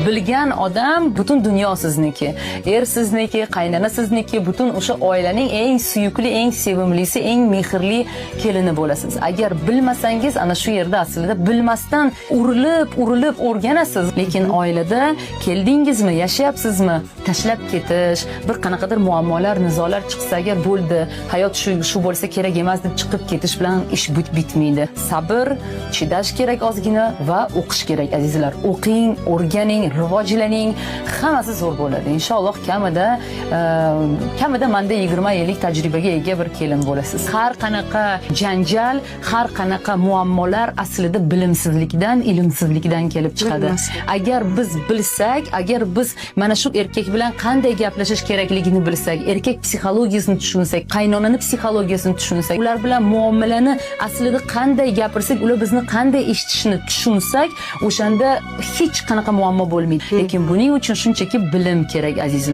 Bilgan odam, butun dunyo sizniki. Er sizniki, qaynona sizniki, butun o'sha oilaning eng suyukli, eng sevimlisi, eng mehrli kelini bo'lasiz. Agar bilmasangiz, ana shu yerda aslida bilmasdan urilib, urilib o'rganasiz. Lekin oilada keldingizmi, yashayapsizmi, tashlab ketish, bir qanaqadir muammolar, nizolar chiqsa agar, bo'ldi, hayot shu bo'lsa kerak emas deb chiqib ketish bilan ish bitmaydi. Sabr, chidash kerak ozgina va o'qish kerak, azizlar. O'qing, o'rganing, rivojlaning, hammasi zo'r bo'ladi. Inshaalloh, kamida manda 20 yillik tajribaga ega bir kelin bo'lasiz. Har qanaqa janjal, har qanaqa muammolar aslida bilimsizlikdan, ilmsizlikdan kelib chiqadi. Bilmaslik. Agar biz bilsak, agar biz mana shu erkak bilan qanday gaplashish kerakligini bilsak, erkak psixologiyasini tushunsak, qaynonani psixologiyasini tushunsak, ular bilan muomalani aslida qanday gapirsak, ular bizni qanday eshitishini tushunsak, o'shanda hech qanaqa muammo bo'lmaydi. Lekin buning uchun shunchaki bilim kerak, azizlar.